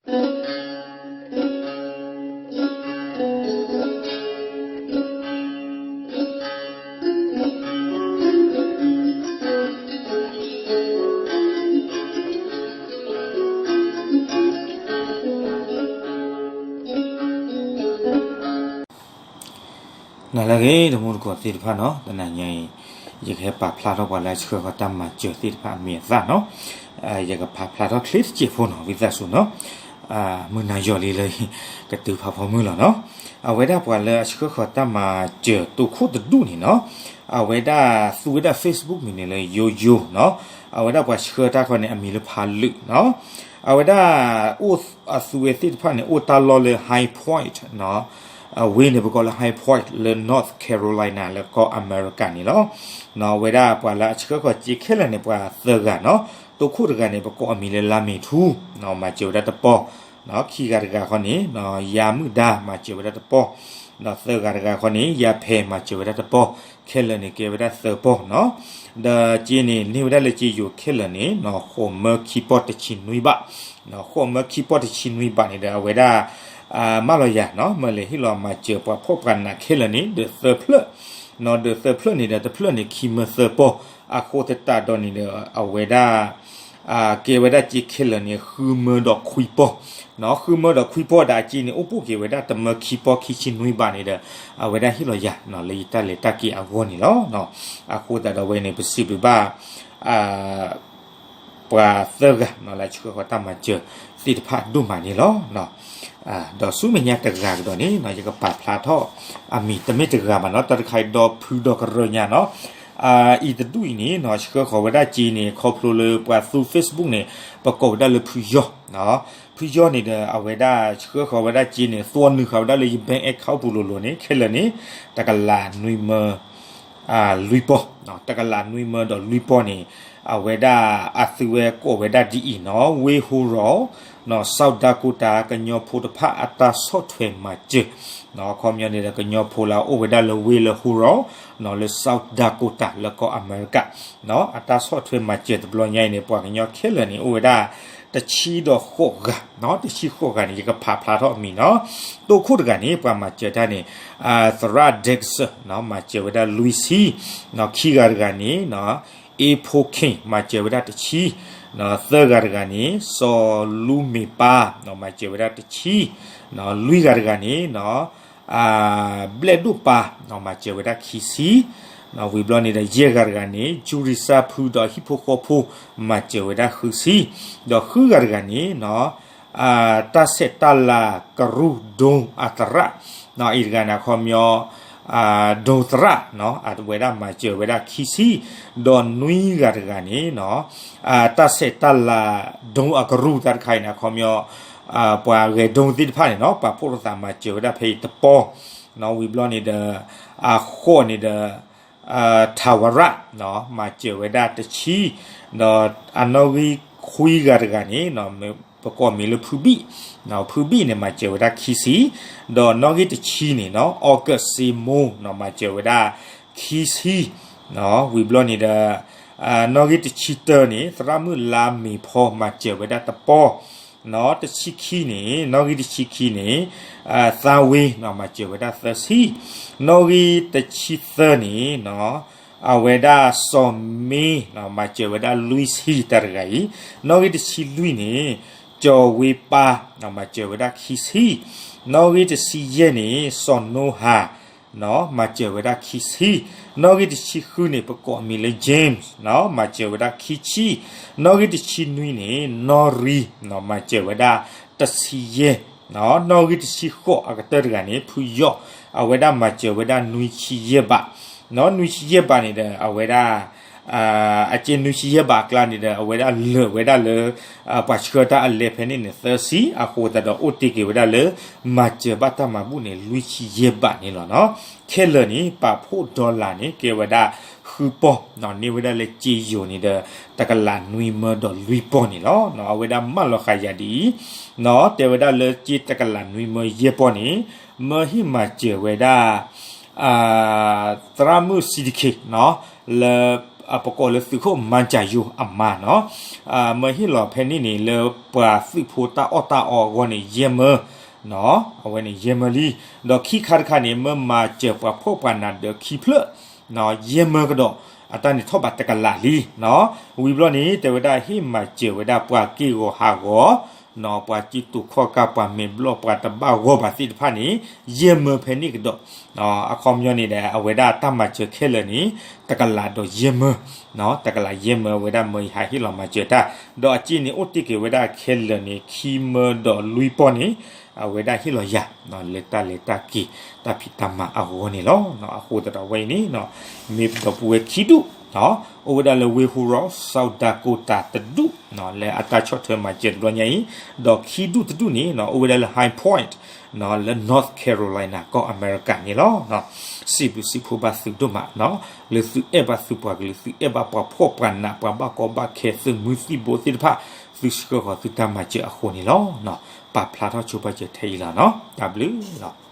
နလၢအဂ့ၤ တမူတကိးသ့ၣ်တဖၣ်နီၤ, တနံၤညါအံၤ ယကဟဲပာ်ဖျါထီၣ်ပှၤလၢအဆှၢဃီၤတၢ်မၤစၢၤသ့ၣ်တဖၣ်အမံၤအသၣ်နီၤ, ယကပာ်ဖျါထီၣ်ချ့တစဲးဖိနီၤ ဝံသးစူၤနီၤ, မုၢ်နၤယီၤလံလၢ ကတုၤဖးဖီမုၢ်လီၤနီၤ, အဝဲဒၣ်ပှၤလၢအဆှၢဃီၤတၢ်မၤစၢၤတိခိၣ်တဒူၣ်န့ၣ်နီၤ, အဝဲဒၣ်သူဝဲဒၣ် Facebook မံၤန့ၣ်လၢယိယိနီၤ, အဝဲဒၣ်ပှၤဆှၢတၢ်ခီန့ၣ် အမံၤလၢဖးလုာ်နီၤ, အဝဲဒၣ် အိၣ်အသူဝဲသ့ၣ်တဖၣ်န့ၣ် အိၣ်တၢ်လီၢ်လၢ High Point နီၤ, အဝ့ၢ်န့ၣ် ပကိးလၢ High Point လၢ North Carolina လၢကီၢ်အမဲရကၤန့ၣ်လီၤ. အဝဲဒၣ်ပှၤလၢအဆှၢဃီၤစ့ခဲလၢာ်န့ၣ် ပှၤသၢဂၤနီၤ, တိခိၣ်တဂၤန့ၣ် ပကိးအမံၤလၢလါမ့ၤထူ, မၤစၢၤဝဲဒၣ်တပီၢ်, ခံဂၤတဂၤခီန့ၣ် ယၤမုၣ်ဒါ မၤစၢၤဝဲဒၣ်တပီၢ်, ဒီးသၢဂၤတဂၤခီန့ၣ် ယၤဖဲ မၤစၢၤဝဲဒၣ်တပီၢ်, ခဲလၢာ်န့ၣ်ကဲဝဲဒၣ်သၢပီၢ်နီၤ. ဒီးစ့န့ၣ် န့ၢ်ဝဲဒၣ်လၢစ့ယိၤခဲလၢာ်န့ၣ် ဃိးမၢခံပီၢ်တဆံနွံဘး, ဃိးမၢခံပီၢ်တဆံနွံဘးန့ၣ်ဒီး အဝဲဒၣ် မၢလီၤယၤနီၤ, မၢလဲၤဟ့ၣ်လီၤမၤစၢၤပှၤဖှီၣ်ပှၤနးခဲလၢာ်န့ၣ် ဒီးသၢဖျၢၣ်, ဒီးသၢဖျၢၣ်န့ၣ်ဒီး တဖျၢၣ်န့ၣ် ခံမၢသၢပီၢ်, အဃိသတးဒီးန့ၣ်ဒီး အဝဲဒၣ် ကဲဝဲဒၣ်စ့ခဲလၢာ်န့ၣ် ဃုမၢဒီးခွံပီၢ်, ဃုမၢဒီးခွံပီၢ်ဒီးအစ့န့ၣ် အိၣ်ပိၢ်က့ၤဝဲဒၣ်တမၢခံပီၢ်ခံဆံနွံဘးန့ၣ်ဒီး အဝဲဒၣ်ဟ့ၣ်လီၤယၤ လၢယတၢ်လဲၤတၢ်က့ၤအဂီၢ်န့ၣ်လီၤ. အဃိသတးဒီးဝဲန့ၣ် ပစံးဘျုးဘၣ် ပှၤသၢဂၤလၢအဆှၢဃီၤတၢ်မၤစၢၤသ့ၣ်တဖၣ်ဒိၣ်မးန့ၣ်လီၤ. ဒီးဆူမဲာ်ညါတဂၤကဒီးန့ၣ် ယကပာ်ဖျါထီၣ်အမံၤ တမ့ၢ်တဂၤဘၣ်နီၤ, တၢ်တခါအံၤဒီဖုဒီကရၢညါနီၤ, အံၤတဒူၣ်အံၤန့ၣ် ဆှၢဃီၤဝဲဒၣ်စ့န့ၣ် ခီဖျိလၢပှၤသူ Facebook န့ၣ် ပကိးဝဲဒၣ်လၢဖုယီၢ်, ဖုယီၢ်န့ၣ်ဒီး အဝဲဒၣ်ဆှၢဃီၤဝဲဒၣ်စ့န့ၣ် သွီနုာ်ဃာ်ဝဲဒၣ်လၢယ bank account ပူၤလိၤလိၤန့ၣ် ခဲလၢာ်န့ၣ် တကလးနွံမၢ လွံၢ်ပီၢ်, တကလးနွံမၢဒီးလွံၢ်ပီၢ်န့ၣ် အဝဲဒၣ်အသုဝဲကိးဝဲဒၣ်ဒ်အံၤနီၤ, ဝ့ၢ်ဟူရီး, South Dakota ကညီဖိတဖၣ်အတၢ်ဆီၣ်ထွဲမၤစၢၤ, အခီပညီန့ၣ်ဒီး ကညီဖိလၢအအိၣ်ဝဲဒၣ်လၢဝ့ၢ်လၢဟူရီး, လၢ South Dakota လၢကီၢ်အမဲရကၤ, အတၢ်ဆီၣ်ထွဲမၤစၢၤတဘျီညါအံၤန့ၣ် ပှၤကညီခဲလၢာ်န့ၣ် အိၣ်ဝဲဒၣ် တဆံဒီးဃိးဂၤ, တဆံဃိးဂၤန့ၣ် ယကဖးဖျါထီၣ်အမံၤနီၤ, တိခိၣ်တဂၤန့ၣ် ပှၤမၤစၢၤတၢ်န့ၣ် သရၣ် Dixon မၤစၢၤဝဲဒၣ်လွံၢ်ဆံ, ခံဂၤတဂၤန့ၣ် အ့ဖိခ့ၣ် မၤစၢၤဝဲဒၣ်တဆံ, သၢဂၤတဂၤန့ၣ် စီၤလူမ့ၤပၢ် မၤစၢၤဝဲဒၣ်တဆံ, လွံၢ်ဂၤတဂၤန့ၣ် ဘျဲၣ်ဒိၣ်ပၢ် မၤစၢၤဝဲဒၣ်ခံဆံ, ဝံၤဘျီန့ၣ်ဒီး ယဲၢ်ဂၤတဂၤန့ၣ် ကၠူရံစၢ်ဖုဒီးဟံၣ်ဖိဃီဖိ မၤစၢၤဝဲဒၣ်ဃုဆံ, ဒီးဃုဂၤတဂၤန့ၣ် တၢ်ဆဲးတၢ်လၤကရူၢ်ဒိအသရၣ်, အံၤတဂၤန့ၣ် အခီပညီ ဒိသရၣ် အဝဲဒၣ်မၤစၢၤဝဲဒၣ်ခံဆံ, ဒီးနွံဂၤတဂၤန့ၣ် တၢ်ဆဲးတၢ်လၤဒိအကရူၢ်တၢ်တခါအံၤန့ၣ် အခီပညီ ပှၤဂဲၤဒိသ့ၣ်တဖၣ်န့ၣ်နီၤ ပာ်ဖှိၣ်လိာ်သးမၤစၢၤဝဲဒၣ်ဖဲအံၤတပီၢ်, ဝံၤဘျီန့ၣ်ဒီး အဃိးန့ၣ်ဒီး ထးဝရၣ် မၤစၢၤဝဲဒၣ်တဆံ, ဒီးအနီၣ်ဂံၢ်ခွံဂၤတဂၤန့ၣ် ပကိးမံၤလၢဖုဘံၣ်, ဖုဘံၣ်န့ၣ် မၤစၢၤဝဲဒၣ်ခံဆံ, ဒီးနီၣ်ဂံၢ်တဆံန့ၣ်နီၤ အီကူးစ့မိ မၤစၢၤဝဲဒၣ်ခံဆံ, ဝံၤဘျီန့ၣ်ဒီး နီၣ်ဂံၢ်တဆံတၢန့ၣ် သရၣ်မုၣ်လါမ့ၤဖီ မၤစၢၤဝဲဒၣ်တပီၢ်, တဆံခံန့ၣ် နီၣ်ဂံၢ်တဆံခံန့ၣ် သါဝ့ မၤစၢၤဝဲဒၣ်သၢဆံ, နီၣ်ဂံၢ်တဆံသၢန့ၣ် အဝဲဒၣ်စီၤမ့ မၤစၢၤဝဲဒၣ်လွံၢ်ဆံတၢ်တဂၤအံၤ, နီၣ်ဂံၢ်တဆံလွံၢ်န့ၣ် ကၠီၤဝ့ပၢ် မၤစၢၤဝဲဒၣ်ခံဆံ, နီၣ်ဂံၢ်တဆံယဲၢ်န့ၣ် စီၤနိဟၤ မၤစၢၤဝဲဒၣ်ခံဆံ, နီၣ်ဂံၢ်တဆံဃုန့ၣ် ပကိးမံၤလၢ James မၤစၢၤဝဲဒၣ်ခံဆံ, နီၣ်ဂံၢ်တဆံနွံန့ၣ် နီၢ်ရံ မၤစၢၤဝဲဒၣ်တဆံယဲၢ်, နီၣ်ဂံၢ်တဆံဃိးအကတၢၢ်တဂၤန့ၣ် ဖုယီၢ် အဝဲဒၣ်မၤစၢၤဝဲဒၣ်နွံဆံယဲၢ်ဘး, နွံဆံယဲၢ်ဘးန့ၣ်ဒီး အဝဲဒၣ် အက့နွံဆံယဲၢ်ဘးအကျါန့ၣ်ဒီး အဝဲဒၣ်လၢာ်ဝဲဒၣ်လၢ ပှၤဆှၢတၢ်အလဲဖဲန့ၣ်န့ၣ်သၢဆံ, အဃိသတးဒီးအိၣ်တ့ၢ်က့ၤဝဲဒၣ်လၢ မၤစၢၤဘၣ်တၢ်မၤဘူၣ်န့ၣ် လွံၢ်ဆံယဲၢ်ဘးန့ၣ်လီၤနီၤ. ခဲလၢာ်န့ၣ် ပာ်ဖှိၣ် dollar န့ၣ် ကဲဝဲဒၣ်ဃုပီၢ်, န့ၢ်ဝဲဒၣ်လၢစ့ယိၤန့ၣ်ဒီး တကလးနွံမၢဒီးလွံၢ်ပီၢ်န့ၣ်လီၤ. အဝဲဒၣ်မၢလီၤဃာ်ယၤဒ်အံၤ, တဲဝဲဒၣ်လၢစ့တကလးနွံမၢယဲၢ်ပီၢ်န့ၣ် မၢဟ့ၣ်မၤစၢၤဝဲဒၣ် သရၣ်မုၣ် စံးတခ့ လၢ ပကိးလၢသုးခိၣ်မၤကၠၤယိၤအမါနီၤ, မၢဟ့ၣ်လီၤဖဲန့ၣ်န့ၣ် လၢပှၤသုးဖိတၢ်အီၣ်တၢ်အီအဂီၢ်န့ၣ် ယဲၢ်မၢ, အဝဲန့ၣ်ယဲၢ်မၢလံ, ဒီးခံခါတခါန့ၣ် မၢမၤစၢၤပှၤဖှီၣ်ပှၤနးဒီးခံဖျၢၣ် ယဲၢ်မၢကဒီး, အတၢ်န့ၣ်ထီၣ်ဘးတကလးလံနီၤ, ဝံၤဘျီန့ၣ် တဲဝဲဒၣ်ဟ့ၣ်မၤစၢၤဝဲဒၣ်ပှၤက့ၢ်ဂီၤဟးဂီၤ ပှၤက့တူာ်ခီၣ်ကါ ပှၤမဲာ်ဘျီၣ် ပှၤတဘၣ်ဂီၢ်ဘၣ်သ့ၣ်တဖၣ်န့ၣ် ယဲၢ်မၢဖဲန့ၣ်ကဒီး, အခီပညီန့ၣ်ဒီး အဝဲဒၣ်တၢ်မၤစၢၤခဲလၢာ်န့ၣ် တကလးဒီးယဲၢ်မၢ, တကလးယဲၢ်မၢ အဝဲဒၣ်မၢယဟးဟ့ၣ်လီၤမၤစၢၤတၢ်, ဒီးအစ့န့ၣ်အိၣ်တ့ၢ်က့ၤဝဲဒၣ်ခဲလၢာ်န့ၣ် ခံမၢဒီးလွံၢ်ပီၢ်န့ၣ် အဝဲဒၣ်ဟ့ၣ်လီၤယၤ လၢတၢ်လဲၤတၢ်က့ၤ တၢ်ဖံးတၢ်မၤအဂီၢ်န့ၣ်လီၤ. အဃိသတးဒီးဝဲအံၤန့ၣ် မ့ၢ်ပဒီပုၢ်ဝဲၢ်ခံဒူၣ် အိၣ်ဝဲဒၣ်လၢဝ့ၢ်ဟူရီ South Dakota တဒူၣ် လၢအတၢ်ဆီၣ်ထွဲမၤစၢၤတဘျီညါအံၤ, ဒီးခံဒူၣ်တဒူၣ်န့ၣ် အိၣ်ဝဲဒၣ်လၢ High Point လၢ North Carolina ကီၢ်အမဲရကၤန့ၣ်လီၤ. စံးဘျုးစံးဖှိၣ်ဘၣ်သုဒိၣ်မး လၢသုအဲၣ်ဘၣ်သုပှၤကလုာ် သုအဲၣ်ဘၣ်ပှၤဖှီၣ်ပှၤနး ပှၤဘၣ်ကီဘၣ်ခဲ သုးမုၢ်သံၣ်ဘိသ့ၣ်တဖၣ် သုဆှၢဃီၤသုတၢ်မၤစၢၤအဃိန့ၣ်လီၤ. ပာ်ဖျါထီၣ်ဆိပာ်စၢၤထဲအံၤလီၤနီၤ. တၢ်ဘျုးလီၤ.